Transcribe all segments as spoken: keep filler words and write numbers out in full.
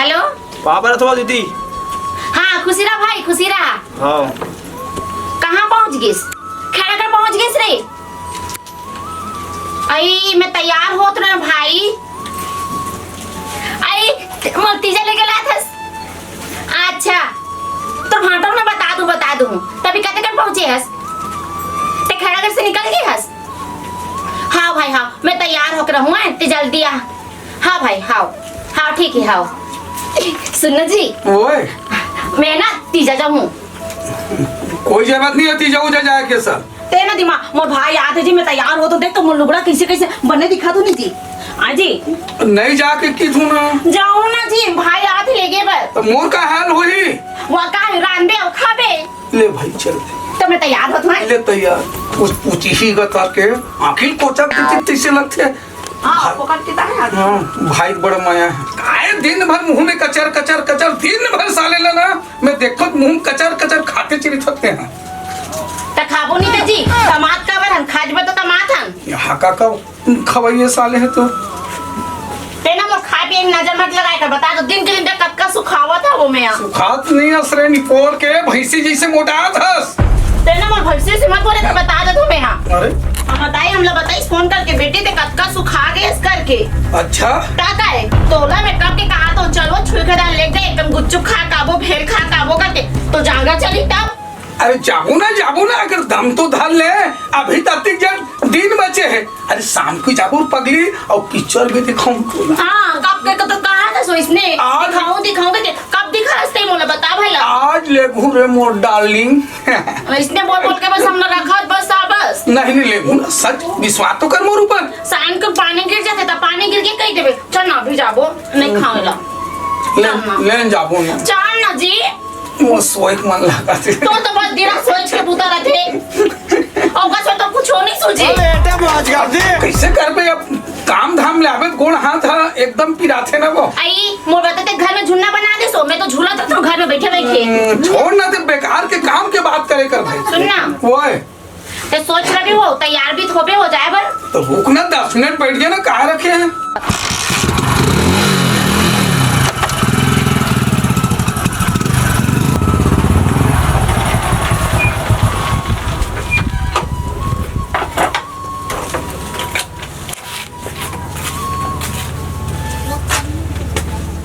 Hello. का बोलत हव दीदी? हाँ, खुशी रहा भाई, खुशी रहा। हाँ। कहाँ पहुँच गिस? खैरागढ़ पहुँच गिस रे? अई, मैं तैयार होत रहे भाई। अई, मोर तीजा लेके लात हस? अच्छा, तो भांटो में बता दूं, बता दूं। तभी कते कर पहुंचे हस? ते खैरागढ़ से निकल गए हस? हाँ भाई, हाँ, मैं तैयार होकर रहूं, हैं? ते जल्दी आ। हाँ भाई, हाव। हाव, ठीक है, हाव। सुन ना जी। ओए। मैं ना तीजा जाऊं। कोई जरूरत नहीं है तीजा उजा जाए के सर। ते ना दिमाग, मोर भाई आत हे जी, मैं तैयार होत हंव, देख तो मोर लुगड़ा कैसे कैसे बने दिखत हे जी। आ जी। नहीं जाके की तू ना। जाऊं ना जी, भाई आत हे लेगे बर। तो मोर का हाल होही? वो का है, रांधबे अउ खाबे। ले भाई, चल। तो मैं तैयार होत हंव। ले तैयार। कुछ पूछही गा ताके आंखी कोचक के तइसे लगथे। हाँ, भाई, पकड़ के ताहे हाथ। हाँ, भाई बड़ा मया है। काहे दिन भर मुंह में कचर, कचर, कचर, दिन भर साले ला ना, मैं देखत मुंह में कचर, कचर खाते चिरित होते हैं। त खाबो नहीं त जी, कमात काबर हन, खाजबे तो कमात हन। यहाँ का का खवाइए साले है तो। ते ना मोर खाए पिए में नजर मत लगाए कर, बता दो, दिन के दिन देख कतका सुखावत हे वो में। सुखात नहीं असरे निपोर के भैंसी जैसे मोटात हस। ते ना मोर भैंसी से मत बोले, तो बता दे तू में, हाँ। अरे। हम बताई, हमला बताई फोन करके, "बेटी ते कतका सुखा गेस?" करके। अच्छा। का करे? तोला मैं कब के कहा तो चलो छुई खदान ले गए, एकदम गुपचुप खा काबो, भेल खा काबो करके, तो जांगर चली तब। अरे जाबो ना, जाबो ना, अगर दम तो धर ले, अभी तक जब दिन बचे है। अरे शाम को जाबो पगली, अउ पिक्चर भी दिखाऊं तोला। हाँ, कब के तो कहा था सो इसने, आज दिखाऊं, दिखाऊं करके, कब दिखा रस्ते मोला बता भला। आज लेगहूं रे मोर डार्लिंग। इसने बोल बोल के बस हमला रखा, बस आ बस। नहीं, नहीं लेगहूं ना, सच विश्वास तो कर मोर ऊपर। शाम को पानी गिर जाते त पानी गिर के कही देबे, "चल ना अभी जाबो, नहीं खावेला।" ले, चल ना। ले जाबो ना। चल ना जी। वो सोए के मन लागत हे। तो, तो बस दिन रात सोच के बूता रथे। अउ बस तो कुछ हो नहीं सूझे। अरे, एटे मौज कर दे। कैसे करबे अब? काम धाम ले आबे, गोड़ हाथ हा एकदम पिराथे ना वो। आई, मोर बता ते घर में झुन्ना बना दे सो, मैं तो झूलत रहता हूँ घर में बैठे बैठे। हम्म, छोड़ ना, ते बेकार के काम के बात करे कर भाई। सुन ना। ओए। ते सोच रहे हो, तैयार भी तो होबे हो जाए बर। तो रुक ना, दस मिनट बैठ गया ना, कहाँ रखे हैं?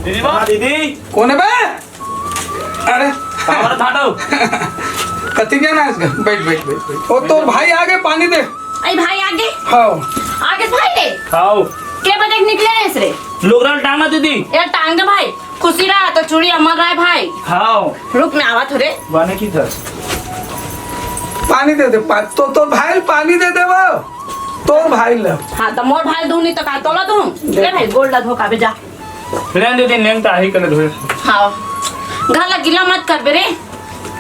दीदी बा, दीदी। कौन है बे? अरे। काबर भाटो? कति जाना है इसका? बैठ, बैठ, बैठ, बैठ। ओ, तोर भाई आगे, पानी दे। आई भाई आगे? हाँ। आगे भाई दे। हाँ। के बजे निकले हैं इसरे? लोगरा टांगा दीदी। यार टांग दे भाई। खुशी रहा तो चूड़ी अमल रहा है भाई। हाँ। रुक मैं आवा थोड़े। बने की कर। पानी दे दे, पा-, तो, तोर भाई पानी दे दे वो। तोर भाई ला। हाँ, तो मोर भाई दूं नहीं तो का तोला दूं? दे। ले भाई, गोड़ ला धोका बे जा। ले दीदी, नेम तो आही कर धोए। हाँ। घर ला गिला मत कर बे रे।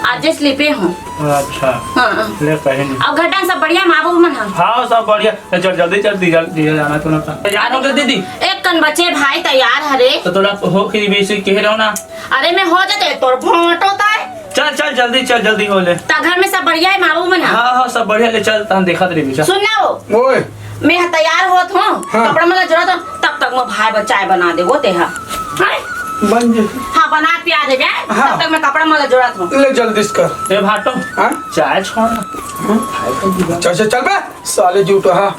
आज जैसे लिपे हूँ। अच्छा। हाँ, हाँ। ले पहन। अब घर डान सब बढ़िया, माँ बाबू मन ह? हाँ, सब बढ़िया। ले चल, जल्दी चल, डीजल, डीजल जाना तू ना। तैयार हो गए दीदी? एक कन बचे भाई, तैयार हरे। तो थोड़ा हो के भी इसे कह रहे हो ना। अरे मैं हो जाते, तोर भोंट होता है। चल, चल, जल्दी चल, जल्दी हो ले। ता घर में सब बढ़िया है, माँ बाबू मन ह? हाँ, हाँ, सब बढ़िया, ले चल, तहन देखत रहिबे, चल। सुन ना वो। ओए। मैं ह तैयार होत हूँ, हाँ। कपड़ा मला जोड़त हूँ, तब तक मैं भाई बर चाय बना दे, वो ते हा। हैं? बन जे। हाँ, बना पिया देबे, हैं? हाँ। तब तक मैं कपड़ा मला जोड़त हूँ। ले जल्दी से कर। ए भाटो, हाँ? चाय छोड़ ना। हाँ? चल, चल, चल बे, साले जूठा, हाँ।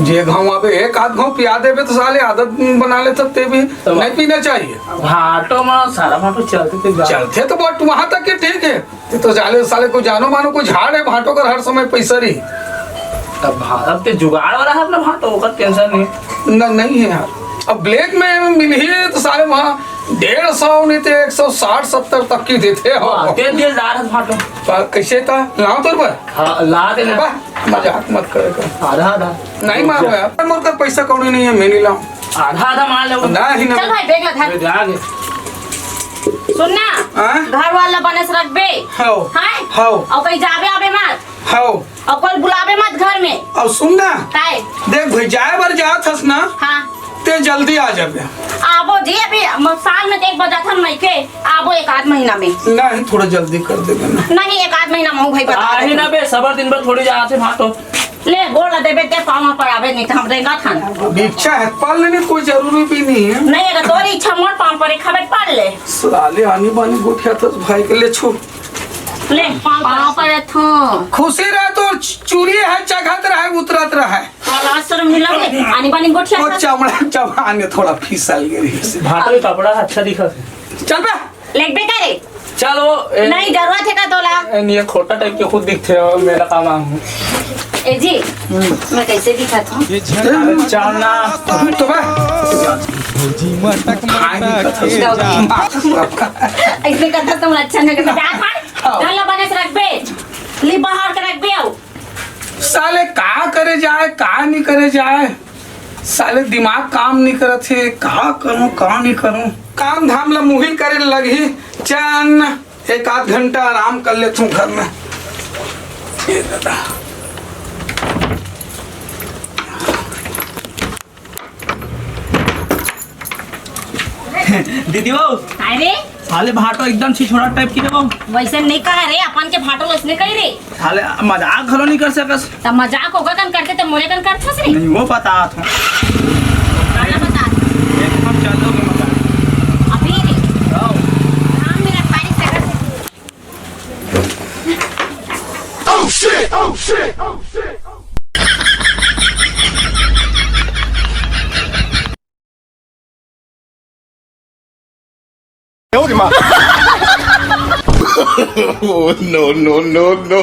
जे घाव आबे, एक आध घाव पिया देबे तो साले आदत बना ले, तब ते भी तो नहीं पीना चाहिए। भाटो में सारा भाटो चलते थे जा। चलते तो बट वहाँ तक के ठीक है। ते तो साले, साले कोई जानो मानो कोई झाड़ है, भाटो कर हर समय पैसा रही। तब भा-, अब ते जुगाड़ वाला है अपना भाटो, ओकर टेंशन नहीं। न, नहीं है यार। अब ब्लैक में मिलही तो साले वहाँ डेढ़ सौ नहीं ते एक सौ साठ सत्तर तक की देते हो। वाह, ते दिलदार है भाटो। तो कैसे था? लाओ तोर पर? हाँ, ला दे ना। बा, मजाक मत करे कर। आधा, आधा। नहीं मारो यार, मोर कर पैसा कौड़ी नहीं है, मैं नहीं लाऊं। आधा, आधा मार ले। नहीं, नहीं। चल भाई, बैग ला, धर। बैग ला आगे। सुन ना, हाँ? घर वाला बने से रखबे। हाँ। हाँ? हाँ। अउ कहीं जाबे आबे मत। हाँ। अउ कोई बुलाबे मत घर में। अउ सुन ना। काय? देख भाई, जाए बर जात हस ना, हाँ। ते जल्दी आ जाबे। आबो जी, अभी म-, साल में एक बार जाथन मइके, आबो एक आध महीना में। नहीं, थोड़ा जल्दी कर देबे ना। नहीं, एक आध महीना में भाई बता आही देथन। ना बे, सबर दिन भर थोड़ी जात हे भाटो। ले, गोड़ ला देबे ते पाँव पर आबे, नहीं तो हम रेंगत हन। अब इच्छा है, पढ़ लेने कोई जरूरी भी नहीं है। नहीं, अगर तोरी इच्छा मोर पाँव पर एक हबे पढ़ ले। साले आनी बानी गोठिया तो भाई के ले छू। ले, पाँव पर। पाँव पर थू। खुशी रहे तो चूरी है, चघत रहे, उतरत रहे। लाज शर्म नहीं लगे? आनी बानी गोठिया वो था। चमड़ा, चमड़ा ने थोड़ा फिसल गई। भाटो कपड़ा अच्छा दिखा। चल बे। लेगबे करे। चल वो, ए, नहीं, जरूरत है का तोला? ए, नहीं, ये खोटा टाइप के खुद दिखते हो, मेरा काम आम हूँ। ए जी, मैं कैसे दिखत हूँ? अरे, चल ना। तो बे। भौजी मटक खाए मटक नहीं के करता। जा। ऐसे करता तो अच्छा नहीं करता। जा, भाग। घर ला बने से रखबे। ली बाहर के रखबे आओ। साले का करे जाए, का नहीं करे जाए, साले दिमाग काम नहीं करत हे। का करूं, का नहीं करूं? काम धाम ला मुही करे लगही। चल, एक आध घंटा आराम कर लेथूं घर में। ए दादा। दीदी बाबू, अरे, साले भाटो एकदम छिछोरा टाइप की रे बाबू। वैसे नहीं कहा रे, अपन के भाटो वैसने कही रे। साले मजाक घलो नहीं कर सकस। त मजाक ओकर कन करते त मोरे कन करथस रे। नहीं, वो बता था। गाना बता। एकदम चालू के मजाक। अभी रे। आओ। काम में रख पानी से कर। Oh shit! Oh shit! Oh shit! Oh, no, no, no, no.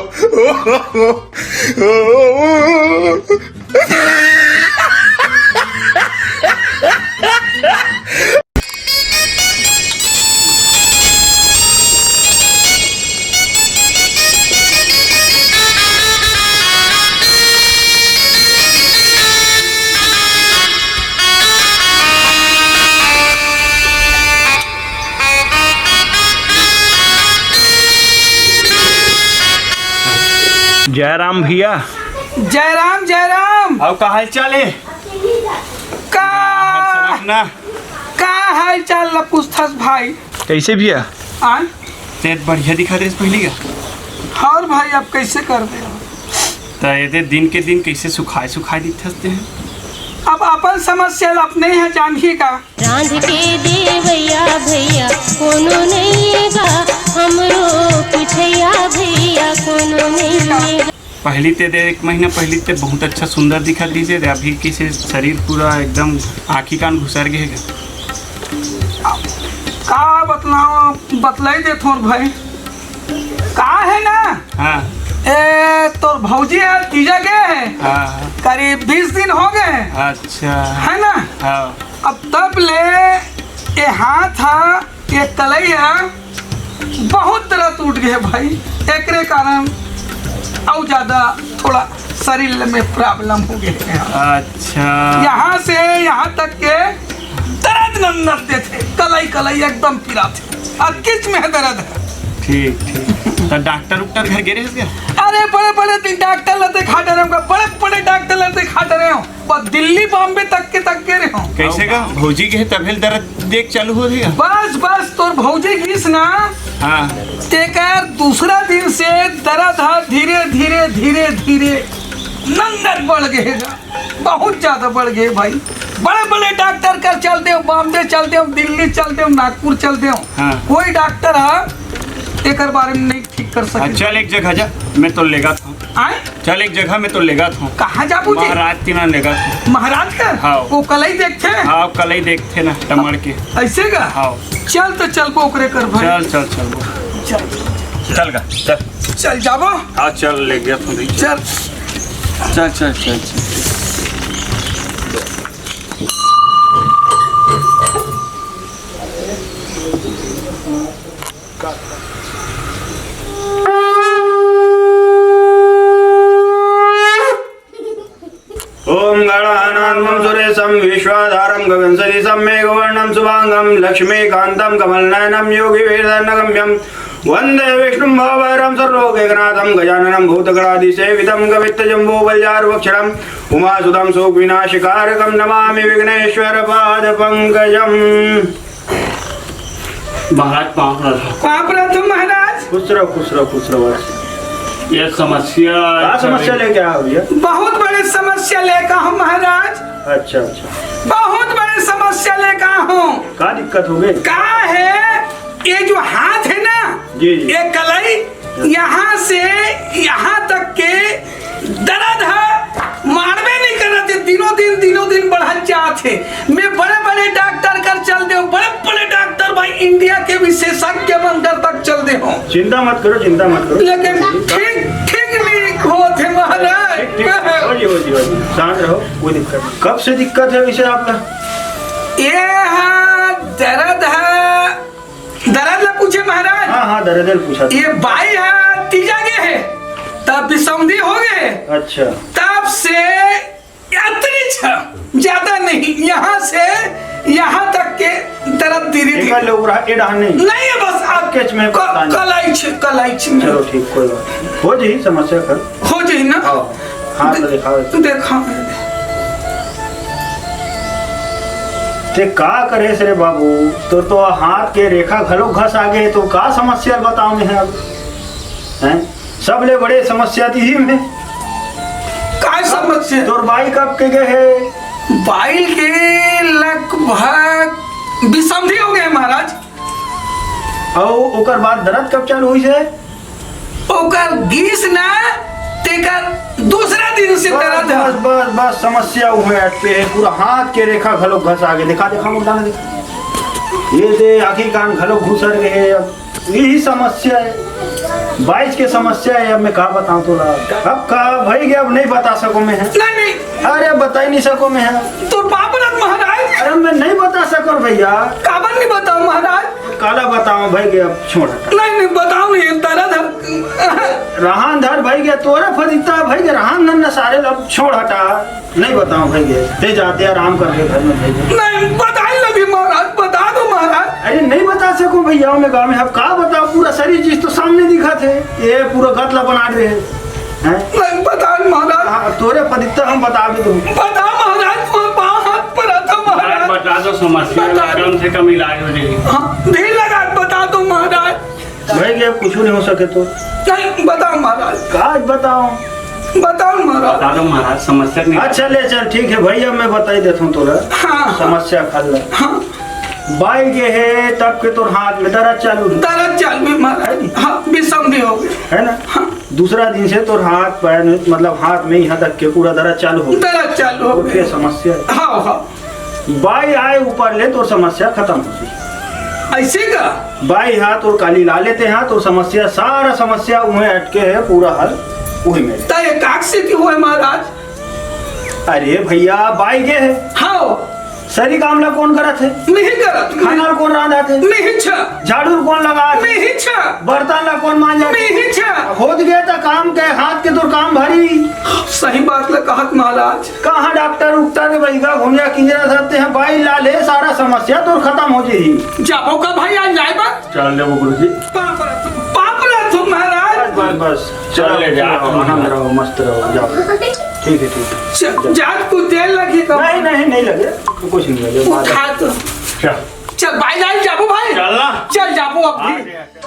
जय राम भैया। जय राम, जय राम। अउ का हाल चाल हे? का, ना। का हाल चाल ला पूछथस भाई? कैसे भैया? आय? तें बढ़िया दिखत रहिस पहिली का? और भाई, अब कैसे कर दे? त एदे दिन के दिन कैसे सुखाए सुखाए दिखथस तें? अब अपन समस्या ला अपने ही जानही का? रांध के देवैया भैया कोनो नइये गा, हमरो कुछैया भैया कोनो नइये गा। पहिली ते दे, एक महीना पहिली ते बहुत अच्छा सुंदर दिखत रहिसे, अभी किसे शरीर पूरा एकदम आँखी कान घुसर गे हे गा। का बतलाओ, बतलाई दे थोर भाई। का हे ना? हाँ। ए, तोर भौजी हे, तीजा गे हे। हाँ। करीब बीस दिन हो गे हे। अच्छा। हे ना? हाँ। अब तब ले ये हाथ हा, ये कलई हा, बहुत दरद उठ गे हे भाई। एकरे कारण अउ ज्यादा थोड़ा शरीर में problem हो गे हे। अच्छा। यहाँ से यहाँ तक के दरद नन्नत देथे, कलई कलई एकदम पिराथे, अउ किच में दरद हे। ठीक, ठीक। त डॉक्टर उक्टर घर गे रहिस का? अरे बड़े बड़े दिन डॉक्टर ला देखा डरे, बड़े बड़े डॉक्टर ला देखा डरे हो, बस दिल्ली बॉम्बे तक के तक गे रहे हो। कैसे का? भौजी के तभे ले दरद देख चालू हो रही है। बस बस, तोर भौजी गिस ना, हाँ। तेकर दूसरा दिन से दरद हा धीरे धीरे धीरे धीरे नंदन बढ़ गे हे गा। बहुत ज्यादा बढ़ गे भाई। बड़े बड़े डॉक्टर कर चल देव, बॉम्बे चल देव, दिल्ली चल देव, नागपुर चल देव, हाँ। कोई डॉक्टर हा एकर बारे में नहीं ठीक कर सके। हाँ, चल एक जगह जा, मैं तो लेगा था। आय? चल एक जगह मैं तो लेगा था। कहाँ जाबू जी? महाराज तिना लेगा था। महाराज का? हाँ। वो कलई देखथे? हाँ, कलई देखथे ना, टमड़ के। ऐसे का? हाँ। चल तो चलबो ओकरे कर भाई। चल, चल, चलबो। चल। चल गा, चल। चल जाबो। हाँ, चल, ले गया था भाई। चल। चल, चल, चल, चल। ॐ गणानां त्वं सुरेशं विश्वाधारं गगनसदृशं मेघवर्णं शुभांगं लक्ष्मीकान्तं कमलनयनं योगिभिर्ध्यानगम्यं वन्दे विष्णुं भवभयं सर्वलोकैकनाथं गजाननं भूतगणादिसेवितं कपित्थजम्बूफलचारुभक्षणं उमासुतं शोकविनाशकारकं नमामि विघ्नेश्वरपादपङ्कजम्। महाराज, पाँव पड़त हँव। पाँव पड़त हँव महाराज। खुश रहो, खुश रहो, खुश रहो। ये समस्या का समस्या लेके आए हो भैया? बहुत बड़े समस्या लेके आए हूँ महाराज। अच्छा, अच्छा। बहुत बड़े समस्या लेके आए हूँ। का दिक्कत हो गई? का है, ये जो हाथ है ना, जी, जी। ये कलाई, यहाँ से यहाँ तक के दर्द है, मानबे नहीं करत है। दिनों दिन, दिनों दिन बढ़त जात है। मैं बड़े बड़े डॉक्टर कर चल दे हूँ, बड़े बड़े डॉक्टर भाई, इंडिया के विशेषज्ञ मंडल तक चल दे हूँ। चिंता मत करो, चिंता मत करो। लेकिन ठीक, ठीक नहीं होत है महाराज। ठीक, ठीक, हो जी, हो जी, हो जी। शांत रहो, कोई दिक्कत नहीं। कब से दिक्कत है वैसे आपका? ये हाँ दर्द है, दर्द ला पूछे महाराज। हाँ, हाँ, दर्द ला पूछा। ये बाई हा तीजा गे हे, तब बिसौंधी हो गे। अच्छा। तब से यात्री छ, ज्यादा नहीं, यहाँ से यहाँ तक के दर्द धीरे धीरे। एकर ले उबरा, ए डहान नहीं। नहीं है, बस आप कैच में क-, पता नहीं। कलाइछ, कलाइछ में। चलो ठीक, कोई बात नहीं। हो जाही समस्या खत्म। हो जाही ना? हाँ, हाथ तो दिखा दे। देखा। ते का करे से रे बाबू, तोर तो हाथ के रेखा घलो घस आगे, तो का समस्या बताओ मैं अब? हैं? सबले बड़े समस्या तो ही में। का समस्या? तोर बाई कब के गे हे? बाई के लगभग बिसौंधी हो गे महाराज। अउ ओकर बाद दर्द कब चालू होइस हे? ओकर गीस ना, तेकर दूसरा दिन से बस, दर्द हे। बस, बस, बस, समस्या उहे अटके हे। पूरा हाथ के रेखा घलो घस आगे। देखा, देखा, मुंडा में देखा। ये दे, आँखी कान घलो घुसर गे हे। अब यही समस्या हे, बाई के समस्या हे। अब मैं का बताऊँ तोला? अब का भई गे, अब नहीं बता सकों मैं। नहीं, नहीं। अरे, बता ही नहीं सकों मैं। तोर बाप रथ महाराज। अरे, मैं नहीं बता सकों भैया। काबर नहीं बताओ महाराज? काला बताओ भई गे, अब छोड़ हटा। नहीं, नहीं, बताओ नहीं, दर्द हे। रहन धर भई गे, तोरा फरिता भई गे, रहन धर न सारे, अब छोड़ हटा। नहीं बताओ भई गे, ते जाते आराम कर ले घर में भई गे। नहीं, बताई लगी महाराज, बता दो महाराज। अरे नहीं बता सकों भैया, मैं गाँव में अब का बताओ, पूरा सरी चीज तो सामने दिखत हे, ये पूरा गतला बना दे हे। हैं? नहीं, बता महाराज। हाँ, तोरे पदित्ता हम बता भी दूँ। बता महाराज, तुम्हारे पाँव हाथ पर आता महाराज। बता दो समस्या, बता। कम से कम इलाज हो जाए। हाँ, भीड़ लगा, बता दो महाराज। भई गे, अब कुछ नहीं हो सके तो। नहीं, बताओ महाराज। का बताओ? बताओ महाराज। बता दो महाराज, समस्या नहीं। अच्छा ले चल, ठीक हे भई, अब मैं बताई देता हूँ तोला। हाँ, हाँ। समस्या खल ला। हाँ। बाई गे हे, तब के तोर हाथ में दर्द चालू हे। दर्द चालू हे महाराज। है नी? हाँ, बिसौंधी हो गे। है ना? हाँ। दूसरा दिन से तोर हाथ पैर में, मतलब हाथ में यहाँ तक के पूरा दर्द चालू हो गे। दर्द चालू हो गे। समस्या हे। हाँ, हाँ। बाई आए ऊपर ले तोर समस्या खतम हो जाही। ऐसे का? बाई हा तोर काली ला लेते हा, तोर समस्या, सारा समस्या उहें अटके हे, पूरा हल उही में। त ये काक से क्यों है महाराज? अरे भैया, बाई गे हे। हाँ। सरी काम ला कोन करत हे? नहीं करत। खाना ला कोन रांधत हे? नहीं छा। झाड़ू ला कोन लगात हे? नहीं छा। बर्तन ला कोन मांजत हे? नहीं छा। होत गे त काम के, हाथ के तोर काम भारी। सही बात ला कहत महाराज। कहाँ डॉक्टर उक्टर के बइगा घुमिया किंजरा धरते हैं, बाई ला ले, सारा समस्या तोर खतम हो जाही। जाबो का भाई, आज जाए बा? चल लेबो गुरुजी। पाप रह तू, पाप रह तू महाराज। बस, बस, बस। चल चलो, ले जा। चलो, आनंद रहो, मस्त रहो, जाओ। ठीक है, ठीक है। चल, जात को तेल लगी का? नहीं, नहीं, नहीं लगे। तो कुछ नहीं लगे, वो बात है। खा तो। चल। चल, बाई ला ले जाबो भाई। चल ना। चल जाबो अब भी। हाँ, ले।